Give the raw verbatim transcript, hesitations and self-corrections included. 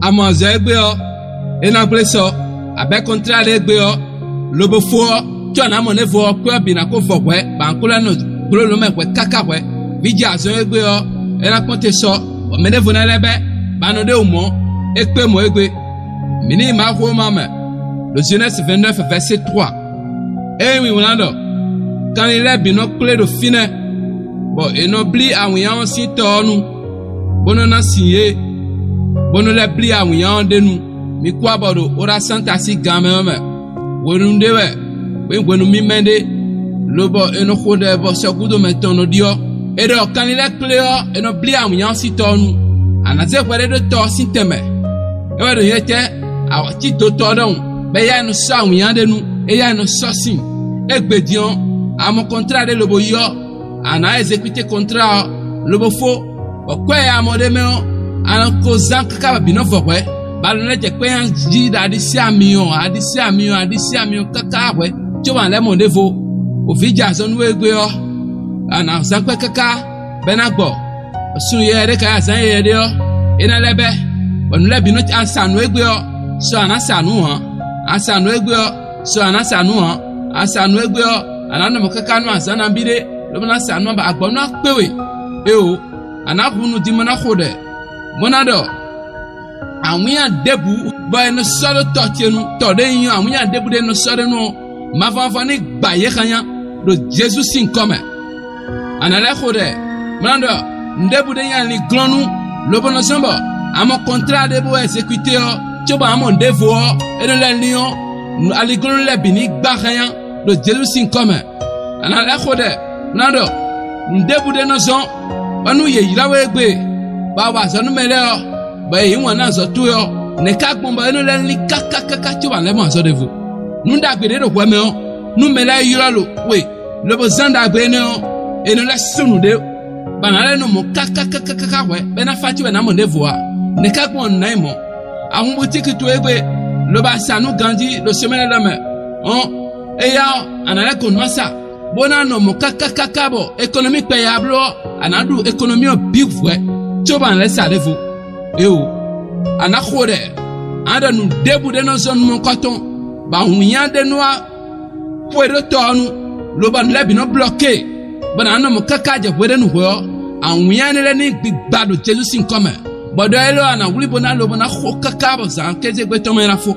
A mɔ azɔ̌ égbé ɔ́, é ná gblé sɔ, a bɛ́ kɔntlá ɖé égbé ɔ́, lobo fó ɔ́, có a nǎ mɔ nɛ́vo ɔ́, kwɛ́ ɔ́ bǐ ná ko vɔ hwɛ̌, bɔ a ko lɛ́ nɔ gbló nǔ mɛ hwɛ̌ káká hwɛ̌. Vǐ jɛ azɔn égbé ɔ́, é ná kpɔ́n te sɔ, bɔ mɛ ɖěvo ná lɛ́ bɛ́, bɔ a nɔ ɖ'é wú mɔ̌, é kpé mɔ̌ égbé. Mǐ ní yi Mawuxówéma ɔ́ mɛ, ɖo Zenɛ́si vɛ̌nnɛ́ vɛ̌sé twa. Ée un wlán ɖɔ: Kanlin lɛ́ɛ bǐ nɔ kplé ɖo fínɛ́, bɔ è nɔ blí awǐnnya ɔ́ sín tɔ ɔ́ nu, bó nɔ́ ná sin yě, bó nɔ́ lɛ́ blí awǐnnya ɔ́ ɖ'é nu. Mi kú abɔ ɖo Oɖa Sánta sín gan mɛ ɔ́ mɛ. Hwenu ɖé wɛ, bó nyí hwenu mímɛ́ ɖé, lobɔ è nɔ xo ɖɛ bɔ sɛ́ gúdo mɛtɔn nɔ ɖyɔ́. È ɖɔ kanlin lɛ́ɛ kplé ɔ́, è nɔ blí awǐnnya ɔ́ sín tɔ ɔ́ nu. A nǎ zé hwɛ ɖé ɖó tɔ ɔ́ sín tɛnmɛ. É wɛ ɖo nyɛ tɛ́, awǎ cí dotɔ ɔ́ ɖɔhun, bɔ éyɛ́ e nɔ sɔ́ awǐnnya ɖé nu, éyɛ́ e nɔ sɔ́ sin. Égbé din ɔ́, a mɔ kɔntrá ɖé lobo yí ɔ́, a nǎ ezekuté kɔntrá ɔ́, lobo fó, bɔ kwɛ́ e a mɔ ɖ'é mɛ ɔ́, a nɔ ko zán káká bɔ bǐ nɔ vɔ hwɛ̌, bɔ a nɔ lɛ́ jɛ kpɛ́ nyi jí ɖo aɖisí amyɔ, aɖisí amyɔ, aɖisí amyɔ káká hwɛ̌, cóbɔ a lɛ́ mɔ ɖěvo. Wǒ ví jɛ azɔn nú we gbé ɔ́, a nǎ zán kpɛ́ káká, bɔ é ná gbɔ. Sun yɛyɛ ɖé ka nyí azǎn yɛyɛ ɖé ɔ́, é ná lɛ́ bɛ́, bɔ nǔ lɛ́ɛ bǐ nɔ a sa nǔ égbé ɔ́, sɔ a nǎ sa nǔ ǎ; a sa nǔ égbé ɔ́, sɔ a nǎ sa nǔ ǎ; a sa nǔ égbé ɔ́, a nǎ nɔ mɔ̌ káká nú azǎn nabí ɖé, lobo ná sa nǔ ǎ, bɔ agbɔ̌ nɔ wá kpé we. Éeǒ, a nǎ hun nú din bó ná xo ɖɛ, bó ná ɖɔ awǐnnya ɖěbǔ, bɔ è nɔ sɔ́ ɖó tɔ ce nu, tɔ ɖé nyí awǐnnya ɖěbǔ ɖé nɔ sɔ́ ɖó nú ɔ́, mavɔmavɔ ní gba yě xanya ɖo Jezu sín nyǐkɔ mɛ. A nǎ lɛ́ xo ɖɛ, bó ná ɖɔ nǔɖěbǔ ɖé nyí aliglɔ́nú, lobo nɔ zɔ́n bɔ a mɔ kɔntlá ɖé bó wɛ zekwité ɔ́, cóbɔ a mɔ nǔɖévo ɔ́, é nɔ lɛ́ lín ɔ́, aliglɔ́nú lɛ́ɛ bǐ ní gba xanya ɖo Jezu sín nyǐkɔ mɛ. A nǎ lɛ́ xo ɖɛ, bó ná ɖɔ nǔɖěbǔ ɖé nɔ zɔ́n, bɔ nú yě ylɔ́ we égbé, bɔ a wa azɔ̌ nú mɛ lɛ́ɛ ɔ́, bɔ yě yí wǎn nú azɔ̌ towe ɔ́, nɛ̌ ka gbɔn bɔ é nɔ lɛ́ lín káká káká cóbɔ a lɛ́ mɔ azɔ̌ ɖěvo? Nǔ ɖagbe ɖě ɖo hwɛ mɛ ɔ́, nú mɛ lɛ́ɛ ylɔ́ lo we, lobo zán ɖagbe énɛ́ ɔ́, è nɔ lɛ́ sú nǔɖé, bɔ a nǎ lɛ́ nɔ mɔ̌ káká káká káká hwɛ̌, bɔ é ná fá cóbɔ è nǎ mɔ ɖěvo ǎ. Nɛ̌ ka gbɔn nǔ ná nyí mɔ̌? Ahunbútíkí towe gbé, lobo a sa nǔ ganjí ɖo semɛ́nɛ lɛ́ɛ mɛ ɔ́, éyá ɔ́, a nǎ lɛ́ gɔn nǔ ma sa, bó ná nɔ mɔ̌ káká káká bɔ ekɔnɔmí kpɛ e a bló ɔ́, a nǎ ɖu ekɔnɔmí ɔ́ bǐ hwɛ̌, cóbɔ a nǎ lɛ́ sa ɖěvo. Éeǒ, a nǎ xo ɖɛ, a nǎ ɖɔ nǔ ɖěbǔ ɖé nɔ zɔ́n nú mɔ̌kɔ́tɔn, bɔ awǐnnya ɖé nɔ wá xwe ɖó tɔ ɔ́ nu, lobo nǔ lɛ́ɛ bǐ nɔ blɔ́ ké, bɔ nǎ nɔ mɔ̌ káká jɛ hweɖénu hwɛ̌ ɔ́, awǐnnya énɛ́ lɛ́ɛ ní gbigba ɖo Jezu sín nyǐkɔ mɛ, bɔ ɖɔ élɔ́ ɔ́, a nǎ wlí bó ná lobo ná xo káká bɔ zǎn kézégbé tɔn mɛ ná fó.